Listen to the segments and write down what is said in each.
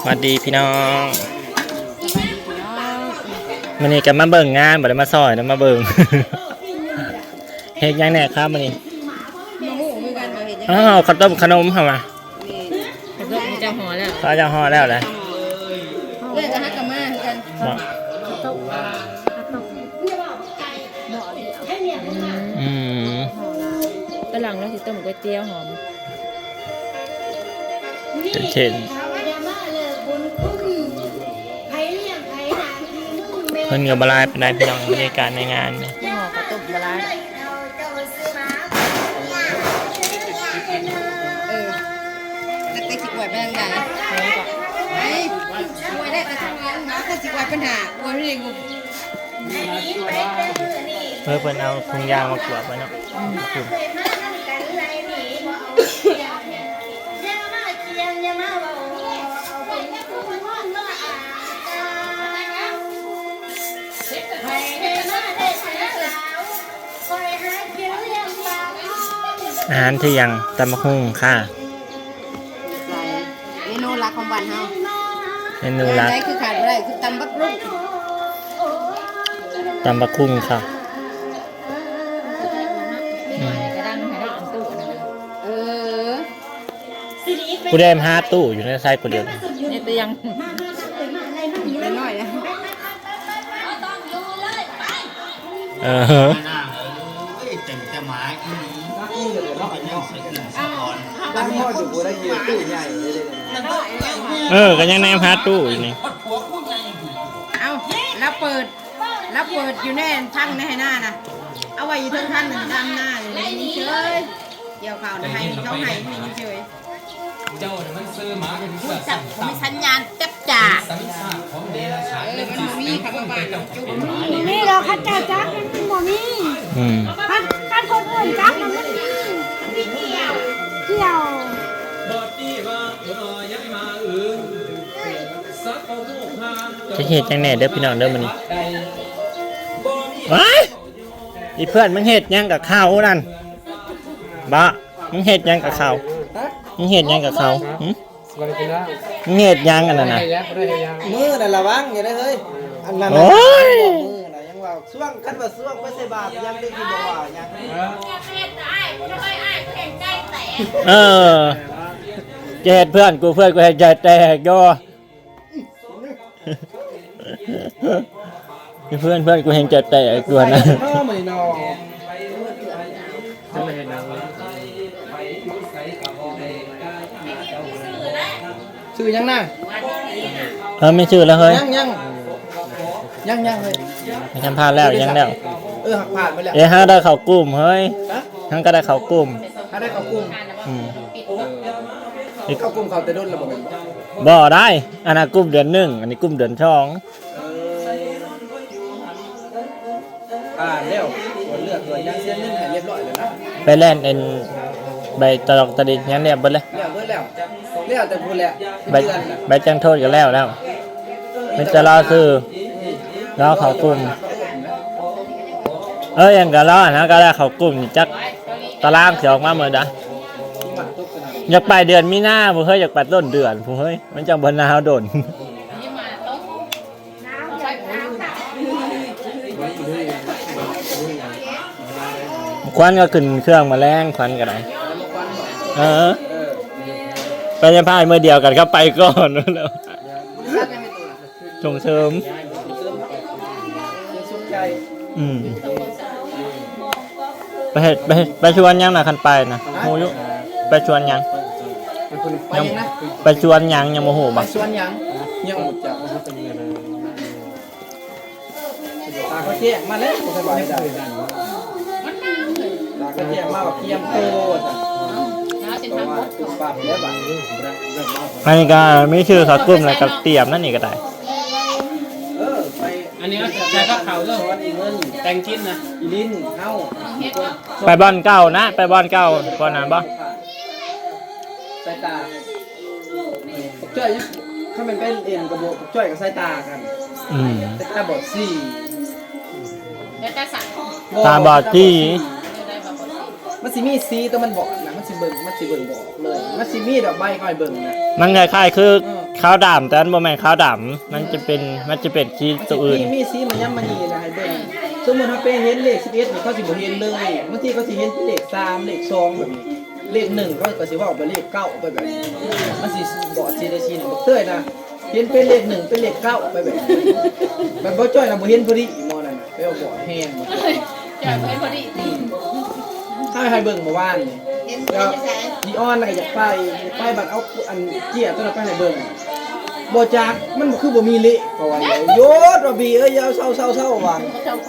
ສະບາຍດີພີ່ນ້ອງ ມື້ນີ້ກໍມາເບິ່ງງານ ບໍ່ໄດ້ມາຊ່ອຍນະ ມາເບິ່ງ ເຮັດຫຍັງແດ່ຄະມື້ນີ້? ບໍ່ຮູ້ຄືກັນວ່າເຮັດຫຍັງ. ອ້າວ ເຂົ້າຕົ້ມຂະໜົມເຮົາວ່າ ແມ່ນ ເຂົາເຈົ້າຫໍ່ແລ້ວ ເຂົາເຈົ້າຫໍ່ແລ້ວແຫຼະ ເອື້ອຍກໍຫາກໍມາຄືກັນ ເນາະ ເຂົ້າຕົ້ມ ເຂົ້າຕົ້ມ ອືມ ຕອນຫຼັງລາວຊິຕົ້ມກ໋ວຍຕຽວຫອມ ເຊັ່ນ ເພິ່ນກໍບໍ່ຫຼາຍປານໃດພີ່ນ້ອງ ບັນຍາກາດໃນງານນີ້ ເຮົາກໍຕົ້ມບໍ່ຫຼາຍ ເອີ ແຕ່ຊິກວດໄປທາງໃດ ໄປ ກວດໄດ້ແຕ່ທາງຫຼັງ ຫາກໍຊິກວດບັນຫາ ກວດໄປເລີຍ ເອີ ເພິ່ນເອົາຖົງຢາງມາກວດໄວ້ເນາະ ອືມ ອາຫານທ່ຽງ ຕຳບັກຫຸ່ງຄ່ະ ເມນູຫຼັກຂອງບ້ານເຮົາ ເມນູຫຼັກ ອັນໃດຄືຂາດບໍ່ໄດ້ ຄືຕຳບັກຫຸ່ງ ຕຳບັກຫຸ່ງຄ່ະ ອືມ ເອີ ຜູ້ໃດມາຫາຕູ້ຢູ່ໃນໃສຜູ້ດຽວ ນີ້ແຕ່ຍັງ ນ້ອຍໆ ເອີ ເອີ ກໍຍັງແນມຫາຕູ້ຢູ່ນີ້ ເອົ້າ ລາວເປີດ ລາວເປີດຢູ່ໃນທາງໃນໄຮ່ນານະ ເອົາໄວ້ຢູ່ເທິງຄັນນະ ດຳນາຢູ່ນີ້ເສີຍ ກ່ຽວເຂົ້ານະ ໃຫ້ເຂົາໃຫ້ຢູ່ນີ້ເສີຍ ເຈົ້ານະມັນເຊີໝາເປັນສັດ ຮູ້ຈັກ ບໍ່ມີສັນຍານຈັກຈາກ ເອີ ມັນບໍ່ມີ ເຂົາບໍ່ປານຈຸ ບໍ່ມີ ມີດອກ ເຂົາເຈົ້າຈັບມັນບໍ່ມີ ອືມ ຄັນ ຄັນຄົນອື່ນຈັບນະມັນມີ ກ່ຽວ ຈັກເຮັດຫຍັງແດ່ເດີພີ່ນ້ອງເດີມື້ນີ້ ວ້າຍ ອີເພື່ອນ ມຶງເຮັດຫຍັງກັບເຂົານັ້ນ ບະ ມຶງເຮັດຫຍັງກັບເຂົາ ຮະ ມຶງເຮັດຫຍັງກັບເຂົາ ຫຶ ບໍ່ໄດ້ກິນແລ້ວ ມຶງເຮັດຫຍັງອັນນັ້ນນະ ບໍ່ໄດ້ເຮັດຫຍັງ ມື້ນັ້ນລະວັງຢູ່ເດີເຮີ້ຍ ອັນນັ້ນ ໂອ້ຍ ມື້ນັ້ນຍັງວ່າຊ່ວງ ຄັນວ່າຊ່ວງໄປໃສ່ບາດຍັງໄດ້ຊິບໍ່ວ່າຫຍັງ ເອີ ເອີ ຈະເຮັດເພື່ອນກູ ເພື່ອນກູແຮງໃຈແຕກຢູ່ ເພື່ອນ ເພື່ອນກູແຮງໃຈແຕກຢູ່ຫັ້ນນະ ເນາະ ມື້ນີ້ເນາະ ຈະມາເຮັດຫຍັງ ຊື່ຫຍັງນະ ເອີ ມີຊື່ແລ້ວເຮີ້ຍ ຍັງ ຍັງ ຍັງ ຍັງເຮີ້ຍ ໄປສຳພາດແລ້ວ ຍັງແລ້ວ ເອີ ຫາກຜ່ານໄປແລ້ວ ເອີ ຫາກໄດ້ເຂົ້າກຸ່ມເຮີ້ຍ ຮະ ຫາກກໍໄດ້ເຂົ້າກຸ່ມ ຫາກໄດ້ເຂົ້າກຸ່ມ ອືມ ເອີ ເຂົ້າກຸ່ມເຂົາແຕ່ດົນແລ້ວບໍ່ແມ່ນບໍ່? ບໍ່ໄດ້ ອັນນັ້ນກຸ່ມເດືອນໜຶ່ງ ອັນນີ້ກຸ່ມເດືອນສອງ ເອີ ຜ່ານແລ້ວ ກວດເລືອດກວດຫຍັງ ເສຍເງິນໃຫ້ຮຽບຮ້ອຍແລ້ວນະ ໄປແລ່ນອັນ ໃບຕະຫຼອກຕະລິດຫຍັງຮຽບເບິດແລ້ວ ແລ້ວເບິດແລ້ວ ແລ້ວແຕ່ພຸ້ນແຫຼະ ໃບ ເດືອນນະ ໃບແຈ້ງໂທດກໍແລ້ວແລ້ວ ມີແຕ່ລໍຊື່ ລໍເຂົ້າກຸ່ມ ເອີ ຫຍັງກໍລໍ ອັນນັ້ນກໍໄດ້ເຂົ້າກຸ່ມ ຈັກຕາລາງຊິອອກມາມື້ໃດ ຢາກໄປເດືອນມີນາພຸ້ນເຮີ້ຍ ຢາກໄປຕົ້ນເດືອນພຸ້ນເຮີ້ຍ ມັນຈັ່ງບໍ່ໜາວດົນ ຂວັນກໍຂຶ້ນເຄື່ອງມາແລງ ຂວັນກໍໄດ້ ເອີ ໄປນຳພາຍມື້ດຽວກັນ ເຂົາໄປກ່ອນແລ້ວ ສົ່ງເສີມ ອືມ ໄປເຮັດ ໄປເຮັດ ໄປສວນຫຍັງນະ ຄັນໄປນະ ຮູ້ຢູ່ ໄປສວນຫຍັງ ໄປຫຍັງນະ ໄປສວນຫຍັງ ຍັງບໍ່ຮູ້ບໍ່ ໄປສວນຫຍັງ ຍັງບໍ່ຮູ້ຈັກ ຕາເຂົາແຈ້ງມາແລ້ວ ບໍ່ສະບາຍໃຈ ຕາເຂົາແຈ້ງມາວ່າກຽມໂຕວ່າຊັ້ນ ປັບແລ້ວບາດນີ້ ອັນນີ້ກໍມີຊື່ເຂົ້າກຸ່ມ ແລ້ວກໍຕຽມນັ້ນນີ້ກໍໄດ້ ເອີ ໄປ ອັນນີ້ໃສ່ກັບເຂົ້າເດີ ແຕ່ງກິນນະ ຫຼິ້ນເຮົາ ໄປບ່ອນເກົ່ານະ ໄປບ່ອນເກົ່າ ບ່ອນນັ້ນບໍ່ ສາຍຕາ ບັກຈ້ອຍ ຄັນແມ່ນໄປຫຼິ້ນກັບບັກຈ້ອຍກໍສາຍຕາກັນ ອືມ ສາຍຕາບອດສີ ແລ້ວແຕ່ສັດ ຕາບອດສີ ມັນຊິມີສີຕົວມັນບອດນະ ມັນຊິເບິ່ງ ມັນຊິເບິ່ງບໍ່ອອກເລີຍ ມັນຊິມີດອກໃບຄອຍເບິ່ງນະ ມັນຄ້າຍໆຄື ເອີ ຂາວດຳ ແຕ່ມັນບໍ່ແມ່ນຂາວດຳ ມັນຈະເປັນ ມັນຈະເປັນສີໂຕອື່ນ. ມີ ມີສີມາຢ້ຳມານີ້ນະໃຫ້ເບິ່ງ. ສົມມຸດເຮົາໄປເຫັນເລກສິບເອັດນີ້ ເຂົາຊິບໍ່ເຫັນເລີຍ. ບາງທີເຂົາຊິເຫັນເປັນເລກສາມ ເລກສອງແບບນີ້. ເລກໜຶ່ງເຂົາກໍຊິເວົ້າເປັນເລກເກົ້າໄປແບບນີ້. ມັນຊິບອດສີໃດສີໜຶ່ງ. ບັກເຕີຍນະ ເຫັນເປັນເລກໜຶ່ງ ເປັນເລກເກົ້າໄປແບບນີ້. ບັດບໍ່ຈ້ອຍນະ ບໍ່ເຫັນພໍດີ ໝໍນັ້ນນະ ແປວ່າບອດແຮງ. ເຈົ້າເຫັນພໍດີຕິ? ເຮົາໃຫ້ເບິ່ງເມື່ອວານນີ້ ເຫັນຢູ່ໃສ? ທີ່ອອນນະກໍຢາກໄປ ຢາກໄປ ບັດເອົາອັນເຈ້ຍຕົວນັ້ນໄປໃຫ້ເບິ່ງ. ບໍ່ຈັກ ມັນຄືບໍ່ມີເລກ ເຂົາວ່າ. ໂຍດວ່າບີເອີຍ ຢ່າເຊົາໆໆວ່າ.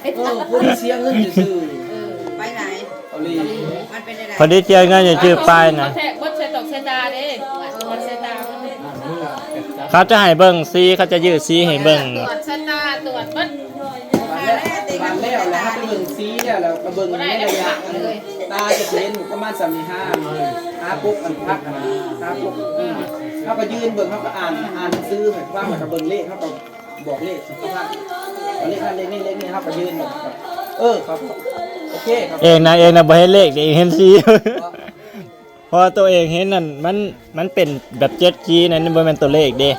ເອີ ບໍ່ໄດ້ເສຍເງິນຊື່ໆ. ເອີ ໄປໃສ? ເກົາຫຼີ. ມັນເປັນຈັ່ງໃດ? ພໍດີເສຍເງິນຊື່ໆໄປນະ. ເຂົາແທກເບິດໃສ່ຕອກໃສ່ຕາເດ້ ຕອກໃສ່ຕາເບິດ. ເຂົາຈະໃຫ້ເບິ່ງສີ ເຂົາຈະຢືດສີໃຫ້ເບິ່ງ. ຕອກໃສ່ຕາ ຕອກເບິດ. ບາດແລ້ວ ບາດແລ້ວແລ້ວ ເຮົາໄປເບິ່ງສີແລ້ວ ແລ້ວກໍເບິ່ງໃນໄລຍະ ຕາຈະເຫັນປະມານສ່ຳນີ້ ຫາ ຫາປົກອັນພັກຫັ້ນນະ ຫາປົກ. ເຮົາກໍຢືນເບິ່ງ ເຮົາກໍອ່ານ ອ່ານໜັງສືໃຫ້ຟັງ ແລ້ວກໍເບິ່ງເລກ ເຮົາກໍບອກເລກໃຫ້ເຂົາຟັງ ເອົາເລກນັ້ນເລກນີ້ເລກນີ້ ເຮົາກໍຢືນເບິ່ງ. ເອີ ເຂົາກໍໂອເຄ ເຂົາ ເອງນະ ເອງນະບໍ່ເຫັນເລກເດ ເອງເຫັນສີ. ເພາະວ່າໂຕເອງເຫັນນັ້ນ ມັນ ມັນເປັນແບບເຈັດສີນັ້ນ ບໍ່ແມ່ນຕົວເລກເດ້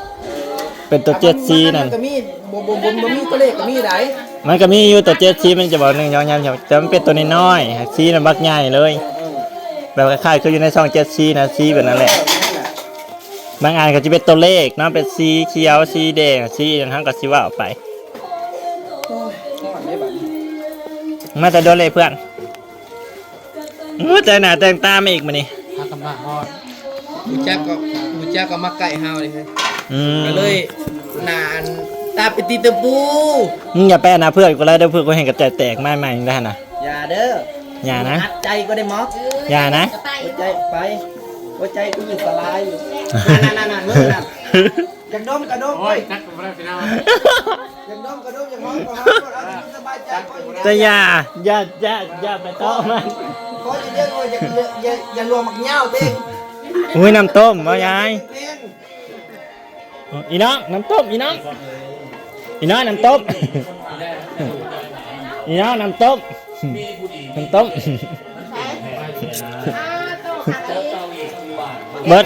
ເປັນຕົວເຈັດສີນັ້ນ. ມັນກໍມີ ບໍ່ ບໍ່ ບໍ່ ບໍ່ມີຕົວເລກກໍມີໄດ໋. ມັນກໍມີຢູ່ຕົວເຈັດສີ ມັນຈະບອກໜຶ່ງ ສອງ ສາມ ສີ່ ແຕ່ມັນເປັນຕົວນ້ອຍໆ ສີນັ້ນບັກໃຫຍ່ເລີຍ. ເອີ ແບບຄ້າຍໆຄືຢູ່ໃນຊ່ອງເຈັດສີນະ ສີແບບນັ້ນແຫຼະ. ເອີ ນັ້ນແຫຼະ ບາງອັນກໍຈະເປັນຕົວເລກເນາະ ເປັນສີຂຽວ ສີແດງ ສີຫຍັງ ເຮົາກໍຊິເວົ້າໄປ. ໂອ້ຍ ຮ້ອນເດ້ບັດນີ້. ມາແຕ່ດົນເລີຍເພື່ອນ. ໂອ້ ແຕ່ງໜ້າແຕ່ງຕາມາອີກມື້ນີ້ ຫາກັນມາຮອດ. ຮູ້ຈັກກໍ ຮູ້ຈັກກໍມາໃກ້ເຮົາເດ້. ອືມ ກໍເລີຍໜ້າອັນຕາເປັນຕີນຕະປູ. ມຶງຢ່າແປໜ້າເພື່ອນກູຫຼາຍເດີ ເພື່ອນກູແຮ່ງກະໃຈແຕກມາໃໝ່ໄດ້ຫັ້ນນະ. ຢ່າເດີ ຢ່ານະ ອັດໃຈກໍໄດ້ໝໍ. ຢ່ານະ ຫົວໃຈໄປ ຫົວໃຈກູຍັງສະຫຼາຍຢູ່. ນັ້ນໆໆ ເບິ່ງນັ້ນ ຢາກດົມກະດົມ. ໂອ້ຍ ຈັກກໍບໍ່ໄດ້ພີ່ນ້ອງ. ຢາກດົມກະດົມ ຢາກຫອມກໍຫອມ ເອົາທີ່ມຶງສະບາຍໃຈ. ແຕ່ຢ່າ ຢ່າ ຢ່າ ຢ່າໄປເຕາະມັນ. ຂໍຢ່າເລີຍ ຢ່າ ຢ່າ ຢ່າລວມໝາກຍາວເດ້. ໂອ້ຍ ນ້ຳຕົ້ມບໍ່ຍາຍ? ອີນ້ອງ ນ້ຳຕົ້ມ ອີນ້ອງ ອີນ້ອງ ນ້ຳຕົ້ມ ອີນ້ອງ ນ້ຳຕົ້ມ ນ້ຳຕົ້ມ. ເບິດ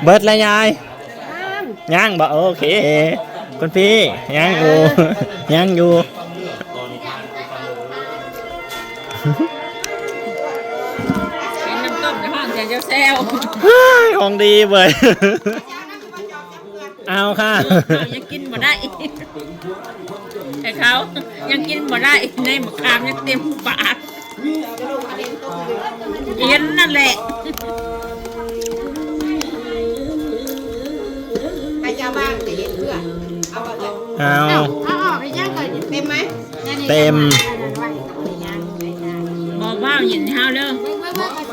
ເບິດແລ້ວຍາຍ? ຍັງບໍ່? ໂອເຄ ຄຸນພີ່ ຍັງຢູ່ ຍັງຢູ່. ກິນນ້ຳຕົ້ມໃນຫ້ອງແສງແຊວໆ. ເຮີ້ຍ ຂອງດີເວີຍ. ເອົາຄ່ະ ເອົາ ຍັງກິນບໍ່ໄດ້ ແຕ່ເຂົາຍັງກິນບໍ່ໄດ້ ໃນໝາກຂາມຍັງເຕັມປາກ ເຢັນນັ້ນແຫຼະ. ໃຜຈະວາງແຕ່ເຮັດເພື່ອ ເອົາບໍ່ເອີຍ? ເອົາ ເອົາ ເອົາອອກໄປຍັງກ່ອນ. ເຕັມໄໝ? ເຕັມ. ບໍ່ ເວົ້າເຢັນເຮົາເດີ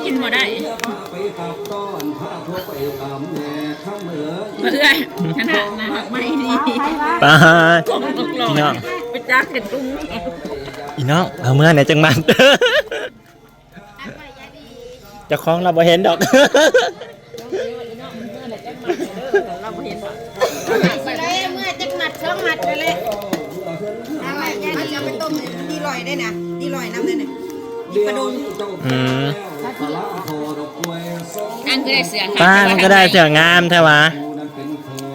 ກິນບໍ່ໄດ້. ເອື້ອຍ ຂະໜາດໜ້າຮັກໃໝ່ນີ້ ປາດ ພີ່ນ້ອງ ໄປຈັກເຮັດທຸງ. ອີນ້ອງ ເອົາເມືອແດ່ຈັກມັດ ເຈົ້າຂອງລາວບໍ່ເຫັນດອກ. ເຮົາບໍ່ເຫັນດອກ ຊິໄດ້ເມືອຈັກມັດ ສອງມັດນັ້ນແຫຼະ. ເອົາໄວ້ ເອົາໄປຕົ້ມ ດີລອຍໄດ້ນະ ດີລອຍນຳເດ້ນະ ດີປາດົງ. ອືມ ທາງຄືໄດ້ເສື້ອ ປ້າ ມັນກໍໄດ້ເສື້ອງາມແທ້ຫວາ.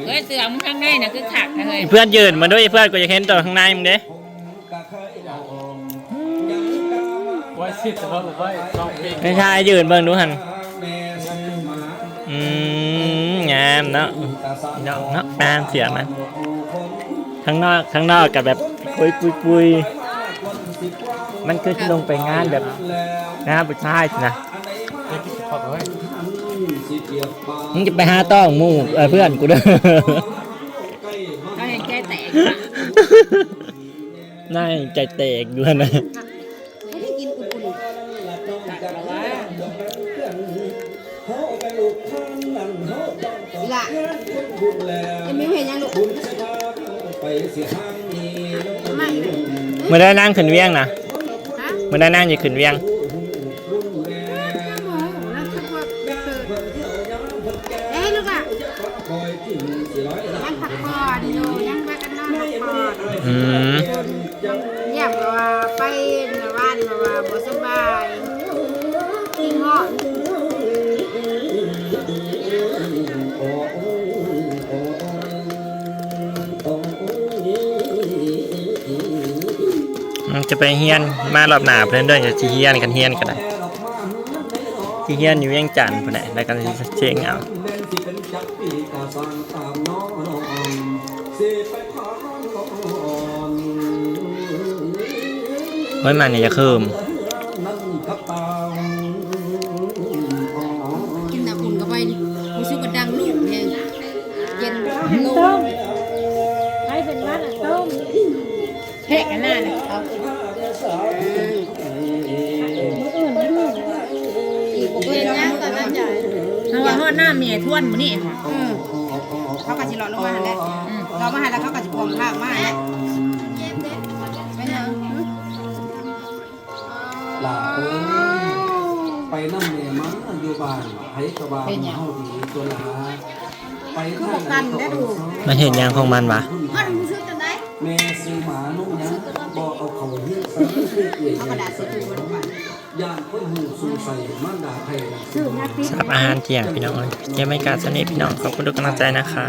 ເອີຍ ເສື້ອມັນຂ້າງໃນນະຄືຄັກນະເຮີ້ຍ. ເພື່ອນຢືນມາດູ ເພື່ອນ ກູຢາກເຫັນຕົວຂ້າງໃນມຶງເດ້. ໄປຖ່າຍຢືນເບິ່ງດູຫັ້ນ. ອືມ ງາມເນາະ ເນາະ ງາມເສື້ອມັນ. ຂ້າງນອກ ຂ້າງນອກກໍແບບ ປຸຍໆ ມັນຄືຊິລົງໄປງານແບບ ງານຜູ້ຊາຍຊີ້ນະ. ມຶງຈະໄປຫາຕ້ອງໝູ່ ເອີ ເພື່ອນກູເດີ. ໃຈແຕກ ນາຍໃຈແຕກຢູ່ຫັ້ນນະ. ບໍ່ໄດ້ກິນອຸ່ນໆ ອີ່ຫຼ້າ ເອັມມິວເຮັດຫຍັງລູກ? ມາ ມື້ໃດນາງຂຶ້ນວຽງນະ? ຮະ? ມື້ໃດນາງຈະຂຶ້ນວຽງ? ເອີຍ ລູກຫຼ້າ ຍັງພັກຜ່ອນຢູ່ ຍັງພາກັນນອນພັກຜ່ອນ. ອືມ ຢ້ຽມ ເພາະວ່າໄປວານ ເພາະວ່າບໍ່ສະບາຍ ກິນເງາະ. ຈະໄປຮຽນມາລອບໜ້າພຸ້ນເດີ ຈະຊິຮຽນ ຄັນຮຽນກໍໄດ້ ຊິຮຽນຢູ່ວຽງຈັນພຸ້ນແຫຼະ ແລ້ວກໍຊິເສັງເອົາ. ໂອ້ຍ ມານີ້ຢາກເຮີມ. ກິນນ້ຳອຸ່ນເຂົ້າໄປ ຮູ້ສຶກວ່າດັງລູກແຮງ ເຢັນໂລງ. ໃຜເປັນຫວັດ ອາ ຕົ້ມ ແທກອັນນັ້ນເຂົາ ມື້ອື່ນ ມື້ອື່ນ ອີກບໍ່ເກີນ ເຮົາວ່າຮອດໜ້າແມ່ທວນມື້ນີ້. ເອີ ເຂົາກໍຊິເລາະລົງມາຫັ້ນແຫຼະ ເລາະມາຫັ້ນແລ້ວເຂົາກໍຊິພວງພາກມາຫັ້ນແຫຼະ. ເປັນຫຍັງ? ຫຼ້າເອີຍ ໄປນຳແມ່ມາຢູ່ບ້ານ ໃຜກໍວ່າເຮົາດີຕົວຫຼ້າ ໄປທາງໃດກໍເອົາຊອຍ. ມັນເຮັດຫຍັງຂອງມັນວະ? ແມ່ຊື້ໝານົມຫຍັງ ບໍ່ເອົາເຂົ້າເຮືອນໃສ່ ຢ້ານຄົນຮູ້ສົງໄສມາດ່າໄທ. ສຳລັບອາຫານທ່ຽງພີ່ນ້ອງເອີຍ ເກັບໄວ້ກ່ອນສ່ຳນີ້ພີ່ນ້ອງ ຂອບຄຸນທຸກກຳລັງໃຈນະຄະ.